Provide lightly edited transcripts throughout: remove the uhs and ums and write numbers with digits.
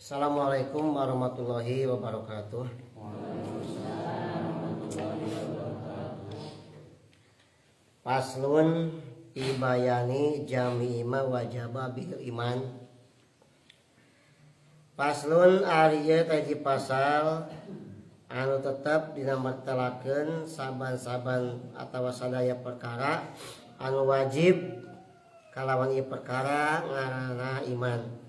Assalamualaikum warahmatullahi wabarakatuh. Faslun fi bayani jami'i ma wajaba bil iman. Faslun ari ieu teh hiji pasal anu tetep dina martelakeun saban-saban atawa sadaya perkara anu wajib kalawan ieu perkara ngaranna iman.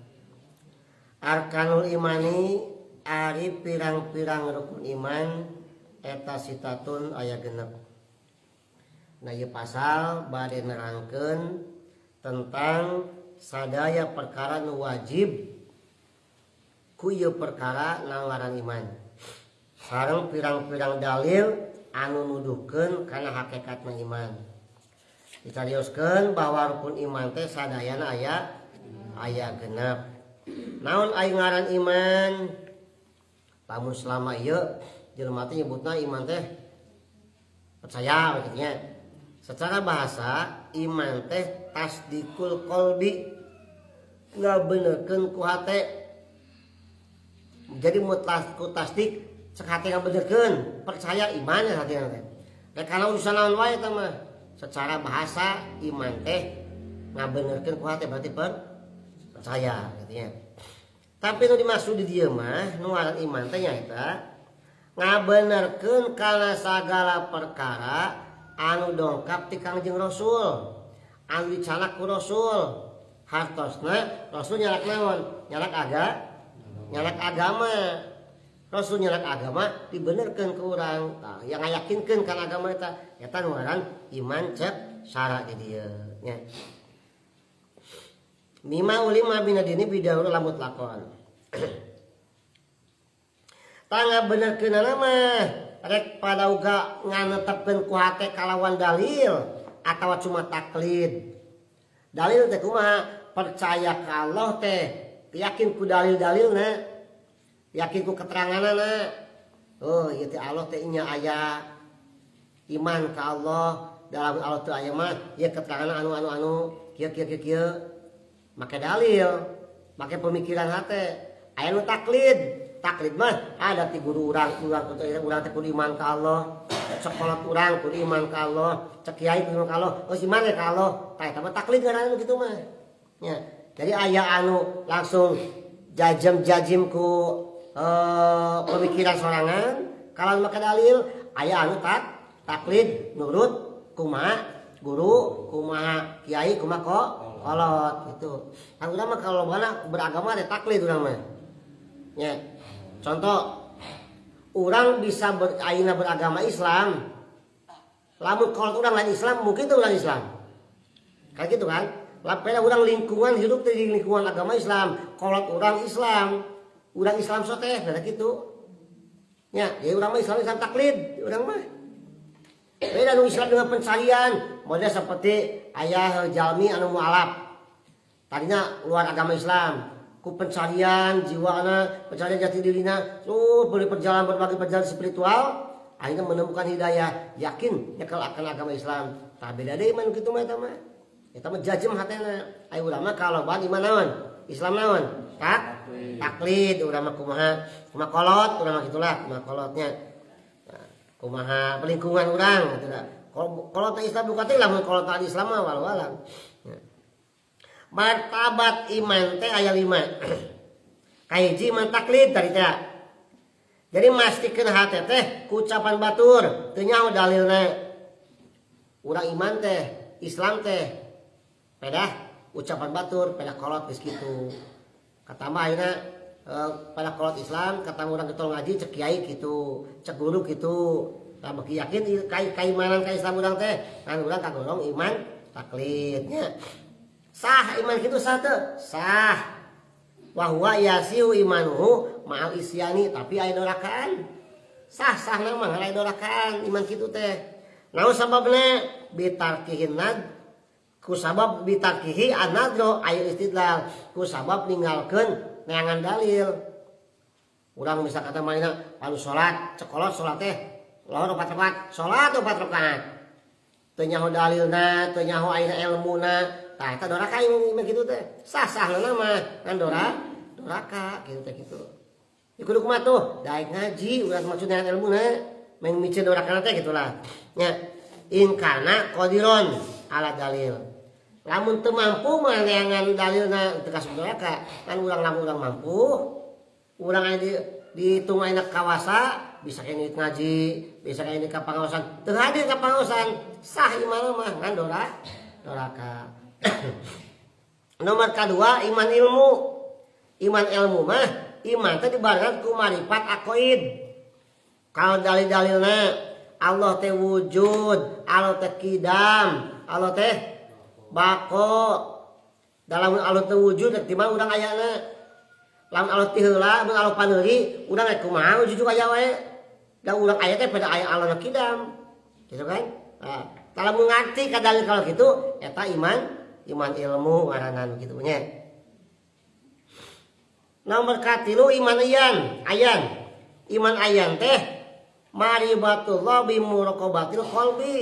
Arkanul imani ari pirang-pirang rukun iman eta sitatun aya 6. Nah, ieu pasal bade nerangkeun tentang sadaya perkara nu wajib ku ieu perkara ngaran iman. Sareng pirang-pirang dalil anu nuduhkeun kana hakikatna iman. Dicarioskeun bahwa rukun iman teh sadayana aya 6. Naon ai ngaran iman? Lamun selama ieu jelema teh nyebutna iman teh percaya kitu nya. Secara bahasa iman teh tasdikul qalbi, ngabenerkeun ku hate. Jadi mutlak ku tasdik cek hate ngabenerkeun, percaya iman ya hate teh. Rek kana urusan naon wae eta mah. Secara bahasa iman teh ngabenerkeun ku hate berarti percaya gitu nya. Tapi nu dimaksud di dieu mah nu ngaran iman teh nyaeta ngabenerkeun kana sagala perkara anu dongkap ti Kangjeng Rasul, anu dicanak ku Rasul. Hartosna Rasul nyalak naon? Nyalak nyalak agama. Rasul nyalak agama dibenerkeun ku urang. Tah, yang ngayakinkeun kana agama eta eta nu ngaran iman cek syara di dieu nya. Mimma ulima binadini bidaul lamut lakon. Tangga benerkeun mah rek pada uga nganetepkeun ku hate kalawan dalil atawa cuma taklid. Dalil teh kumaha? Percaya ka Allah teh yakin ku dalil-dalilna, yakin ku keteranganna. Oh, ieu teh Allah teh nya aya iman ka Allah, dalam Allah teh aya mah ieu keterangan anu anu anu kieu kieu kieu kieu. Make dalil, make pemikiran hate. Aya nu taklid. Taklid mah ada ti guru urang, urang urang teh kudu iman ka Allah. Cek kolot urang kudu iman ka Allah, cek kiai kudu iman ka Allah. Oh, iman ka Allah. Tah eta mah taklid ngaranna kitu mah. Nya. Jadi aya anu langsung jajam-jajim ku pemikiran sorangan kalau make dalil, aya anu taklid nurut kumaha guru, kumaha kiai, kumaha kok kolot gitu. Kan urang mah kalau mana beragama ada taklid urang mah. Ya. Contoh, orang bisa ayeuna beragama Islam. Lamun kolot urang lain Islam, mungkin tuh urang Islam. Kayak gitu kan? Lah beda urang lingkungan hidup di lingkungan agama Islam, kolot urang Islam, urang Islam soteh beda gitu. Ya, jadi urang mah Islam Islam taklid, urang mah. Beda nu Islam dengan pencarian, model seperti ayah jalmi anu mualaf. Tadinya luar agama Islam, ku pencarian jiwana, pencarian jati dirina, tuh boleh perjalanan berbagai perjalanan spiritual, akhirnya menemukan hidayah, yakin nyekel akan agama Islam. Tak beda deh iman kitu mah eta mah. Eta mah jajem hatena. Ayo urang mah kalau ban iman naon? Islam naon? Taklid urang mah kumaha? Kumaha kolot urang mah gitulah, kumaha kolotnya. Nah, kumaha lingkungan urang gitu dah. Kalau kolot Islam bukan teh lamun kolot Islam mah walau alam. Ya. Martabat iman teh aya 5. Kahiji iman taklid tadi teh. Jadi mastikeun hate teh ku ucapan batur, teu nyaho dalilna. Urang iman teh, Islam teh pedah ucapan batur, pedah kolot geus kitu. Katambah ayeuna pada kolot Islam, kata urang getol ngaji cek kiai kitu, cek guru kitu. Tah beuki yakin kaimanan ka Islam urang teh, ngan urang kagolong iman taklidnya. Sah iman kitu sah teu? Sah. Wa huwa yasihu imanuhu ma'al isyani, tapi aya dorakaan. Sah-sah mah aya dorakaan iman kitu teh. Naon sababna? Bitarkihin nad ku sabab bitarkihi an-nadro aya istidlal ku sabab ninggalkeun neangan dalil. Urang bisa kata mainna anu salat cekolot salat teh lohor 4 rakaat, salat 4 rakaat. Teu nyaho dalilna, teu nyaho ayeuna elmuna. Tah eta doraka iman kitu teh. Sah-sahna mah ngan Doraka gitu teh gitu. Ya kudu kumaha tuh? Daek ngaji urang maksudnya ilmu na main micin doraka teh gitulah. Nya in kana qadiron ala dalil. Lamun teu mampu neangan dalilna teu kasub doraka, kan urang lamun urang mampu, urang aya di dihitung ayeuna kawasa bisa kene ngaji, bisa kene ka pangaosan. Teu hadir ka pangaosan, sah iman mah ngan doraka. Nomor kedua iman ilmu. Iman ilmu mah iman teh dibarengan ku marifat aqoid. Kalau dalil-dalilna Allah teh wujud, Allah teh kidam, Allah teh bako. Dalam Allah teh wujud di mana urang ayana? Lamun Allah ti heula, mun Allah paneuri, urang rek kumaha ujug aya wae. Da urang aya teh pada aya Allah kidam. Gitu kan? Nah, kalau ngerti ka dalil kalau gitu eta iman, iman ilmu ngaranna kitu nya. Nomor katilu iman ayan, ayan. Iman ayan teh maribatullah bi muraqabatil qalbi.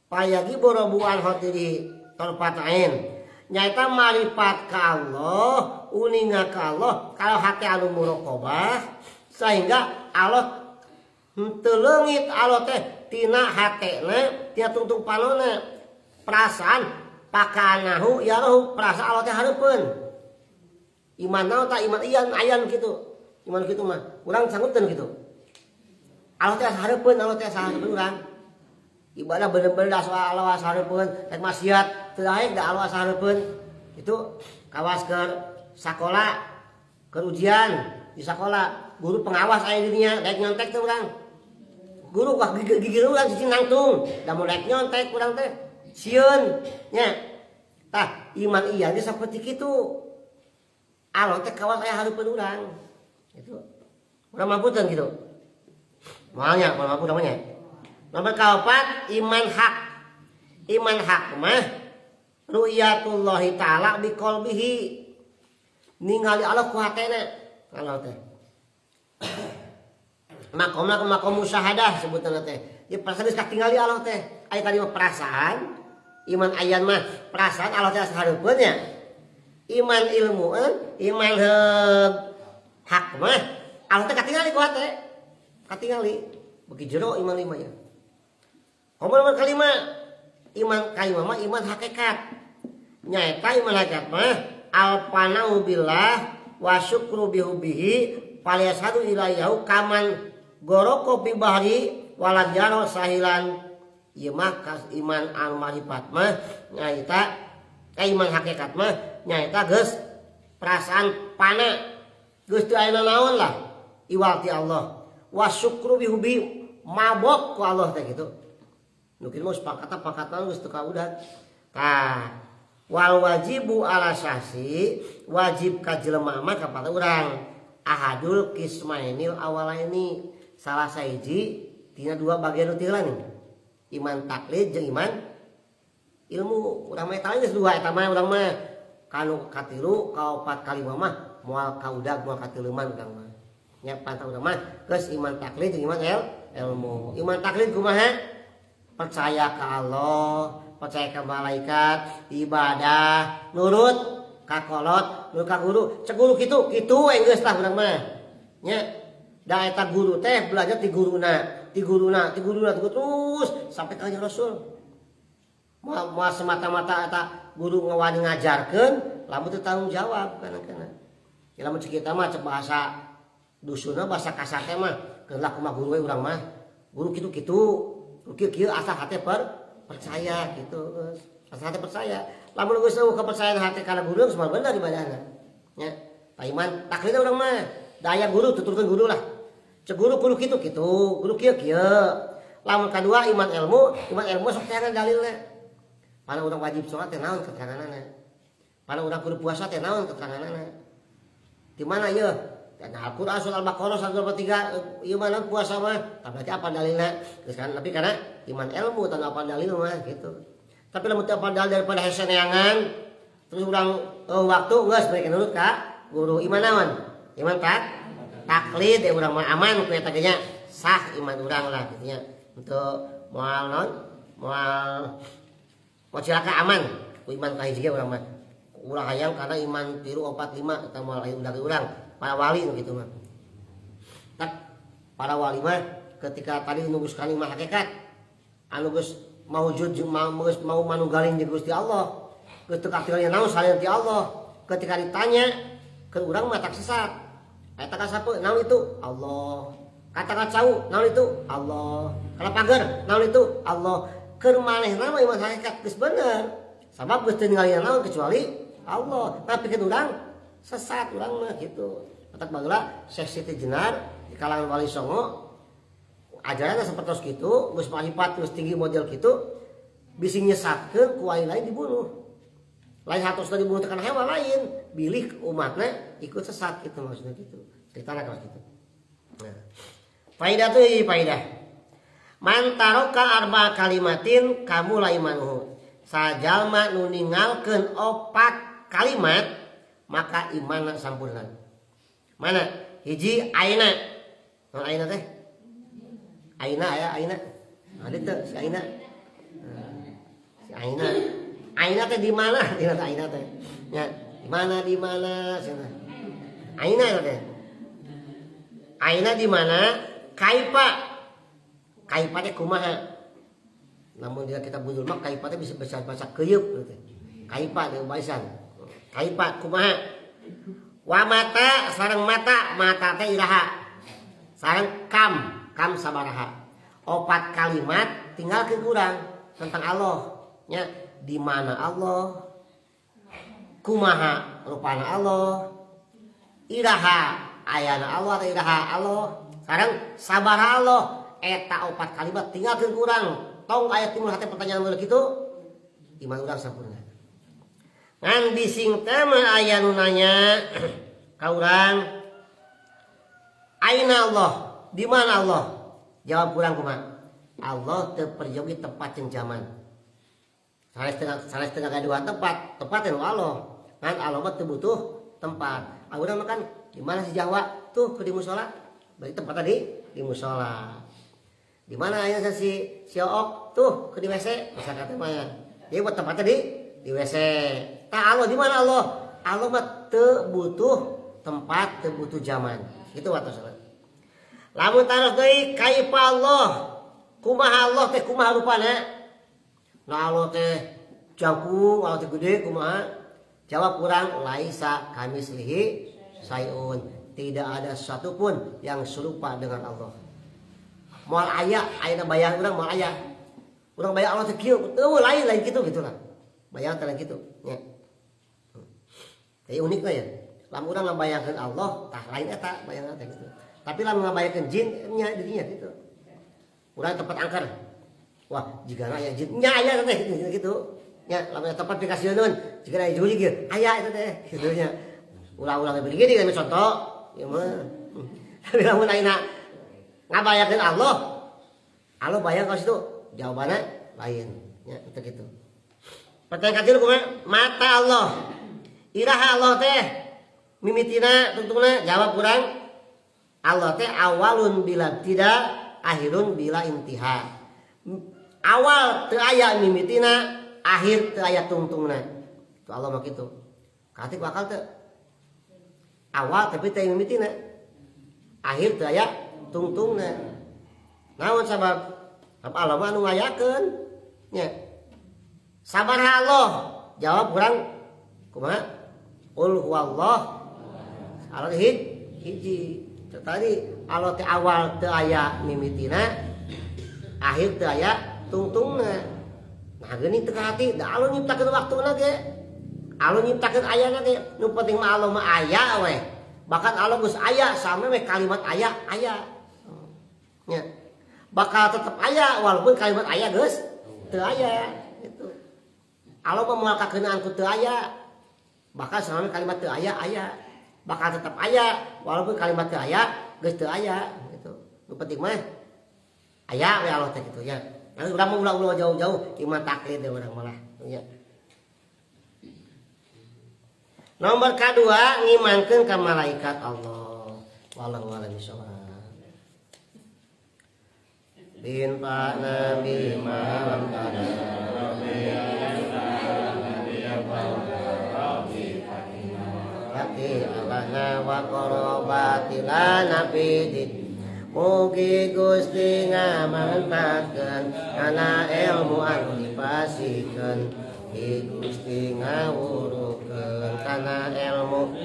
Payagi borobuan hotiri tarfatain. Nyaeta marifat ka Allah, uninga ka Allah kalau hati anu muraqabah sehingga Allah henteu leungit Allah teh tina hatena, tina tungtung panona. Perasaan pakanahu ya roh, perasaan Allah teh hareupeun. Iman naon tah iman iyan ayan gitu. Iman kitu mah urang sanggup gitu. Allah teh hareupeun, Allah teh hareupeun urang. Ibadah bener-bener da soal Allah hareupeun, rek maksiat teu daek da Allah hareupeun. Itu kawas ke sakola, ke ujian di sakola, guru pengawas aya di dinya, daek nyontek teh urang. Guru wah gigir urang cicing nangtung, da mun daek nyontek urang teh sieun nya. Tah iman ieu ge saperti kitu. Allah teh kawas aya hareupeun urang. Itu. Urang mampu teu gitu? Moalnya, moal mampu namanya. Nomor kaopat iman hak. Iman hak mah ru'yatullahi ta'ala bi qalbihi. Ningali Allah ku hatena. Allah teh. Makomna makom musyahadah sebutanna teh. Ya perasaan geus katingali Allah teh. Aya tadi mah perasaan, iman ayan mah perasaan Allah teh hareupeun nya. Iman ilmu, iman hak mah Allah teh katingali ku hate. Katingali. Bagi jero iman lima ya. Nomor kelima, iman kalima mah iman hakikat. Nyaeta iman hakikat mah al fanau billah wa syukru bihubihi falyashadu ilayhu kaman goroko fi bahri walam yaro sahilan. Ieu mah kas iman al marifat mah nyaeta ka iman hakikat mah nyaeta geus perasaan pana geus teu aya naon lah iwal ti Allah wa syukru bihubi mabok ku Allah teh gitu. Nu kitu mah pangkatan geus teu kaudag. Tah wal wajibu ala syahsi wajib ka jelema mah kapada urang ahadul kismainil awalaini salah sahiji tina dua bagian nu tiheula nih. Iman taklid jeung iman ilmu. Urang mah eta geus dua eta mah urang mah kanu katilu kaopat kalima mah moal kaudag moal katileuman urang mah. Nya pantang urang mah geus iman taklid jeung iman ilmu. Iman taklid kumaha? Percaya ke Allah, percaya ke malaikat, ibadah, nurut ka kolot, nurut ka guru. Cek guru kitu, kitu we geus lah urang mah. Nya da eta guru teh belajar ti guruna, ti guruna, ti guruna, ti guru, terus sampai ka Kanjeng Rasul. Moal moal semata-mata eta guru ngawani ngajarkeun, lamun teu tanggung jawab kadang-kadang. Ya lamun cek kita mah cek bahasa dusunna bahasa kasar teh mah keun lah kumaha guru we urang mah. Guru kitu-kitu, kieu kieu asal hate percaya gitu geus. Asal hate percaya. Lamun geus eueuh kepercayaan hate kana guru geus moal bener ibadahna. Nya, iman taklid urang mah. Daya guru tuturkeun guru lah. Cek guru kudu kitu kitu, kudu kieu kieu. Lamun kadua iman ilmu, iman ilmu sok teangan dalilna. Pana urang wajib sholat teh naon keteranganna. Pana urang kudu puasa teh naon keteranganna. Di mana ieu? Dan Al-Qur'an surah Al-Baqarah 123 ieu mah puasa mah. Tah berarti apa dalilna? Geus kan tapi karena iman ilmu tanpa apa dalil mah gitu. Tapi lamun teu apa dalil daripada hese neangan terus urang waktu geus balik nurut ka guru iman naon? Iman tak taklid ya urang mah aman ku eta ge nya sah iman urang lah gitu nya. Untuk moal naon? Moal mau cilaka aman ku iman ka hiji ge urang mah. Ulah hayang karena iman 3 4 5 eta moal aya dari urang para wali nu kitu mah. Tak para wali mah ketika tadi nunggus iman hakikat anu geus maujud geus mau manunggaling jeung Gusti Allah. Geus teu katingal naon salian ti Allah. Ketika ditanya ke urang mah tak sesat. Eta ka sape naon itu? Allah. Kata ka cau naon itu? Allah. Kana pagar naon itu? Allah. Keur manehna mah iman hakikat geus bener. Sabab geus teu ningali naon kecuali Allah. Tapi kan urang sesat urang mah gitu. Matak bageula Syekh Siti Jenar di kalangan Wali Songo ajaranna sapertos kitu, geus marifat geus tinggi model kitu, bisi nyesatkeun ku wali lain dibunuh. Lain hartosna dibunuh teh kana hewan lain, bilih umatna ikut sesat gitu maksudnya gitu. Ceritana kawas gitu. Nah. Faidah tuh faidah. Man taroka arba kalimatin kamula imanuhu. Sajalma nu ninggalkeun opat kalimat maka imanna sampurna. Mana? Hiji aina. Naon aina teh? Aina aya aina. Ada teu si aina. Si aina. Aina teh di mana? Di mana aina teh? Nya, di mana di mana cenah. Aina teh. Aina di mana? Kaifa. Kaifa teh kumaha? Namun jika kita budul mah kaifa teh bisa bahasa keuyeup gitu. Kaifa teh baisan. Kaifa kumaha? Wa mata sareng mata, mata teh iraha. Sareng kam, kam sabaraha. Opat kalimat tinggal ke kurang tentang Allah. Nya, di mana Allah? Kumaha rupana Allah? Iraha ayana Allah atau iraha Allah? Sareng sabaraha Allah? Eta opat kalimat tinggal ke kurang. Tong aya timbul hati pertanyaan model kitu, iman urang sampurna. Ngan bising teh mah aya nu nanya ka urang, aina Allah? Di mana Allah? Jawab kurang kumaha? Allah teu peryogi tempat jeung zaman. Sanes tengah gaduhan tempat, tempat nu Allah. Ngan Allah mah teu butuh tempat. Urang mah kan di mana si Jawa? Tuh ke di musola. Berarti tempat tadi di musola. Di mana aya si si Ook? Tuh ke di WC, bisa kata mah. Dia buat tempat tadi di WC. Tah Allah di mana Allah? Allah mah teu butuh tempat, teu butuh zaman. Itu waktu salat. Lamun taros deui kaifa Allah? Kumaha Allah teh kumaha rupana? Nah Allah teh jangkung, Allah teh gede kumaha? Jawab kurang laisa kamislihi sayun. Tidak ada sesuatu pun yang serupa dengan Allah. Moal aya, ayeuna bayang urang moal aya. Urang bayang Allah teh kieu, eueuh lain lain kitu gitulah. Bayang teh lain kitu nya. Jadi unik lah ya. Lamun urang ngabayangkeun Allah, tah lain eta bayangan teh gitu. Tapi lamun ngabayangkeun jin nya dirinya gitu. Urang tempat angker. Wah, jigana aya jin nya aya teh gitu, gitu. Nya lamun tempat pikasieun jigana aya jurig ieu, aya eta teh kitu nya. Ulah-ulah begini kan contoh, ya mah. Tapi lamun ayeuna ngabayangkeun Allah, Allah bayang kalau situ jawabannya lain, ya itu gitu. Pertanyaan katilu kumaha? Mata Allah. Iraha Allah teh mimitina tungtungna jawab kurang. Allah teh awalun bila tidak, akhirun bila intiha. Awal teu aya mimitina, akhir teu aya tungtungna. Itu Allah mah kitu. Katik bakal teu. Awal tapi teu mimitina. Akhir teu aya tungtungna. Naon sabab? Sabab Allah mah anu ngayakeun. Nya. Sabaraha Allah? Jawab kurang kumaha? Qul huwallah Allah hiji. Tadi Allah teh awal teu aya mimitina, akhir teu aya tungtungna. Nah geuning teu hati, da Allah nyiptakeun waktuna ge. Allah nyiptakeun ayana ge. Nu penting mah Allah mah aya we. Bahkan Allah geus aya sampe we kalimat aya aya. Nya. Bakal tetep aya walaupun kalimat aya geus teu aya gitu. Allah mah moal kakeunaan ku teu aya. Bahkan selama kalimat teu aya aya. Bakal tetep aya walaupun kalimat teu aya geus teu aya gitu. Nu penting mah aya we Allah teh kitu nya. Nah, urang mah ulah-ulah jauh-jauh iman taklid deh urang malah nya. Nomor kedua ngimankeun ka malaikat Allah. Wallahu a'lam bishawab. Bin Pak Nabi malam kada. Rabbi ya Rabbi ya Rabbi. Baqi ahlana wa qarabati lana fid. Mugi Gusti ngamanfaatkeun kana ilmu anu dipasihkeun. Mugi Gusti ngawurukeun kana ilmu.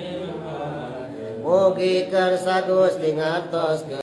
Mugi kersa Gusti ngartoskeun.